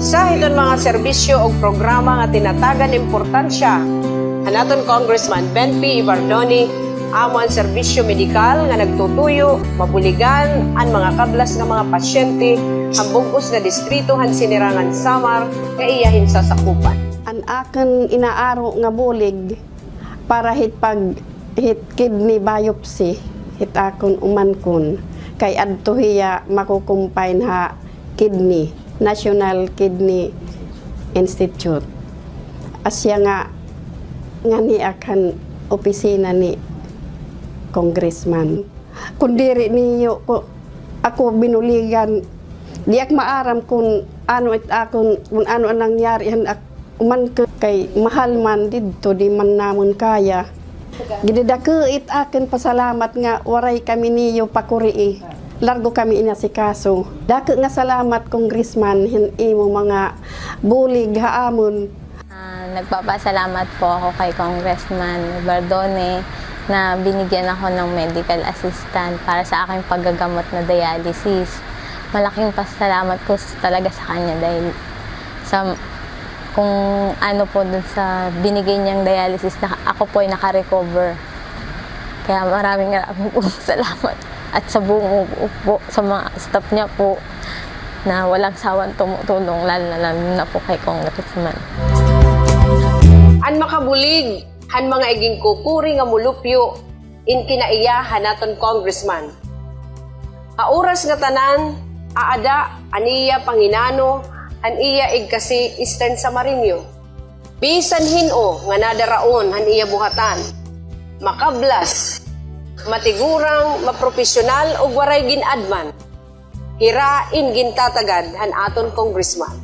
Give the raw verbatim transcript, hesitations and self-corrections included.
Sa hiton mga serbisyo ug programa nga tinatagan importansya han aton Congressman Ben P. Evardone, amo an serbisyo medikal nga nagtutuyo, mabuligan an mga kablas nga mga pasyente han bug-os nga distrito han Sinirangan Samar nga iya hinsasakupan. An akon inaaro nga bulig para hit pag, hit kidney biopsy, hit akon umangkon. Kay adto hiya makukumpine ha kidney, National Kidney Institute. Asya nga, nganhi ak han opisina ni Congressman. Kon diri niyo ko, ako binuligan, di ak maaram kon ano it akon, kon ano an nangyari han ak-, umangkon, kay mahal man didto, di man namon kaya. Gididako it akon pasalamat nga waray kami niyo pakurii. Largo kami inasikaso. Dako nga salamat, Congressman, hin imo mga bulig ha amon. Ah, nagpapasalamat po ako kay Congressman Evardone na binigyan ako ng medical assistant para sa aking paggagamot na dialysis. Malaking pasalamat po s-, talaga sa kanya dahil sa, kung ano po dun sa binigay niyang dialysis, na ako po ay nakarecover. Kaya maraming, maraming pong salamat. At sa buong po, sa mga staff niya po, na walang sawang tumutulong, lalo na, lalo na po kay Congressman. An makabulig han mga iginkukuri nga mulupyo in kinaiya han aton Congressman. Ha oras nga tanan, aada an iya panginano han iya igkasi Eastern Samareño. Bisan hin-o nga nadaraon han iya buhatan, makablas, matigurang, mapropesyonal ug waray gin-adman. Hira in gintatagad han aton Congressman.